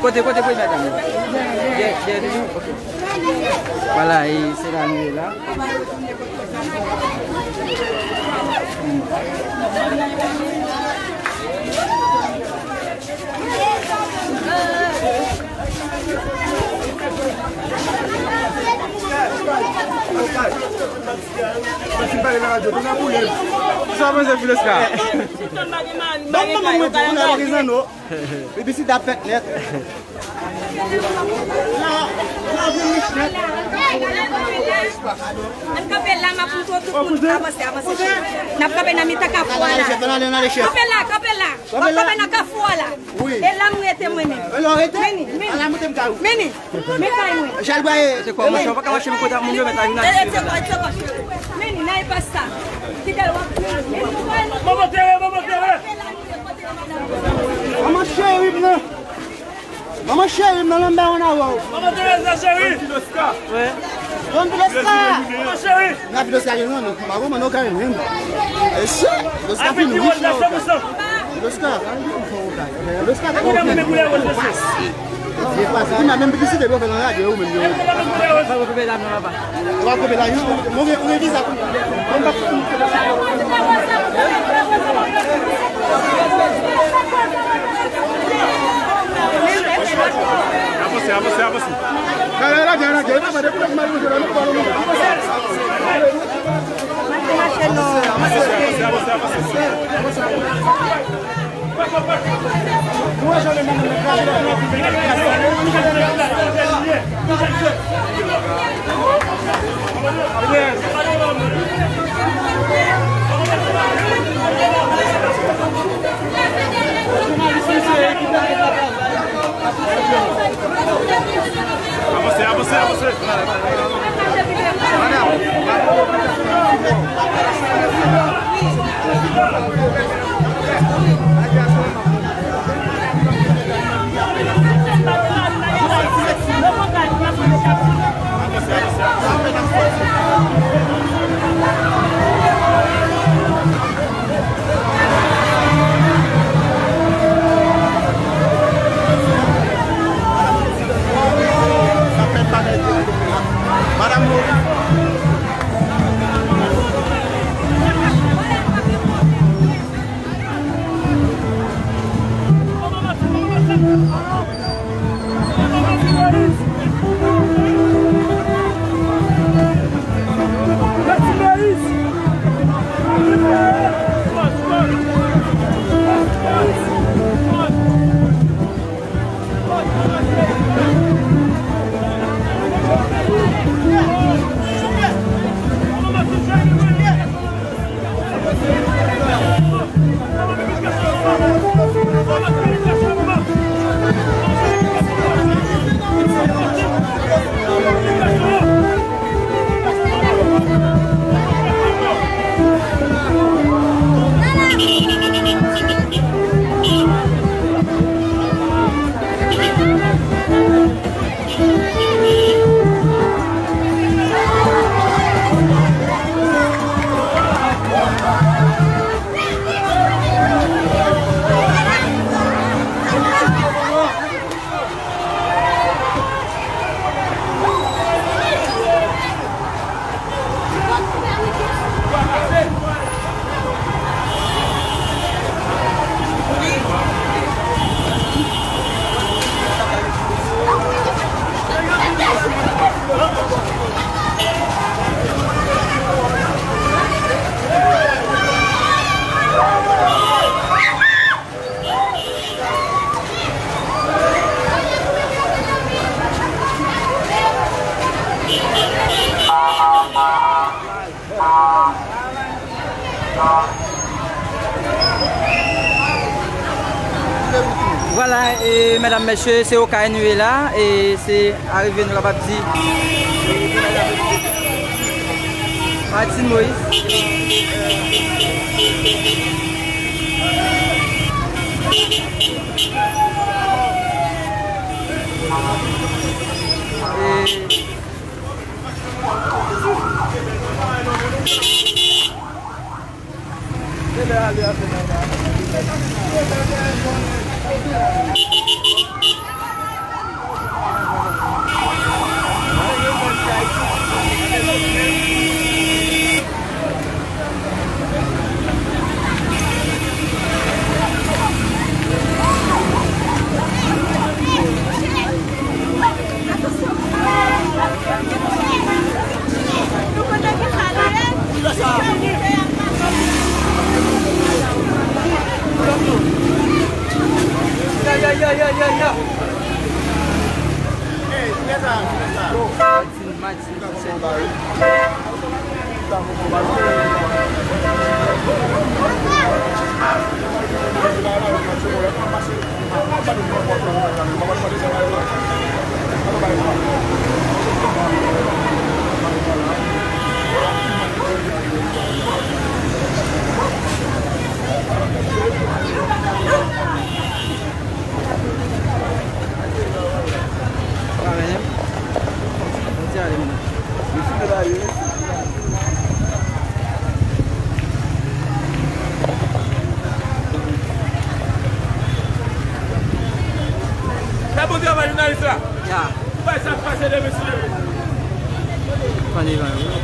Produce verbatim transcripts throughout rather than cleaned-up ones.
Kote, kote pou madanm? Dèyè, dèyè nou? Ok. Vwala, e se la nou ye la. Sa w panse Filoska? Ban m manman mwen di, ou nan rezon nou. Piblisite ap fèt nèt. Ann kanpe la, m ap montre tout moun. Avanse, avanse, cheri. N ap kanpe nan mitan kafou a la. Kanpe la, kanpe la. W ap kanpe nan kafou a la. E la m rete mwen menm. Vini, vini. Vini. Men kay mwen. Jal Bwaye. Se kòman sa w pa ka mache nan kote moun yo met a jounalis. Meni, nan espas sa. Kite l w ap meni. Manman Tere, manman Tere. Manman cheri m nan. Manman cheri m nan, lanm ba yon avè w. Manman Teresa cheri. Don Filoska. Manman cheri. Nan Filoska gen nan, non, pa konprann, non, kare menm. E se, Filoska fin riche la. Filoska. Filoska ta konprann. Ou nan menm piblisite yo fè nan radyo, ou menm yo. Ou pa koupé la, yo, mwen gen, mwen gen viza pou mwen. Mwen pa pou. Avanse, avanse, avanse. Gade, gade, gade, gade. Mache, mache, non. Avanse, avanse, avanse. Avanse, avanse, avanse. Vwala, e, medam, mesye, se Okay nou ye la, e se arive nou kapab di Martine Moïse. E Ya, ya, ya, ya, ya, ya. Hey, lè sa, lè sa. Fè bon travay, jounalis la. Ya. Ou bay sa k pase demen sou demen. Fane van yo.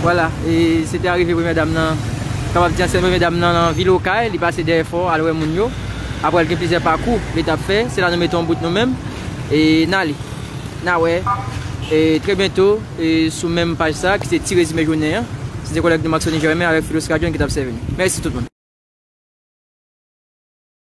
Vwala, e se te arive premyè dam nan, kapab di ansyen premyè dam nan, nan vil Okay, li pase dèyè fò al wè moun yo. Apre l gen plizyè pakou li t ap fè, se la nou mete yon bout nou menm. E n ale. N a wè, e, trè byento, e, sou menm paj sa, ki se ti rezime jounen an. Se te kòlèg nou Maxoni Jermen avèk Filos Radyon ki t ap sèvi nou. Mèsi tout moun.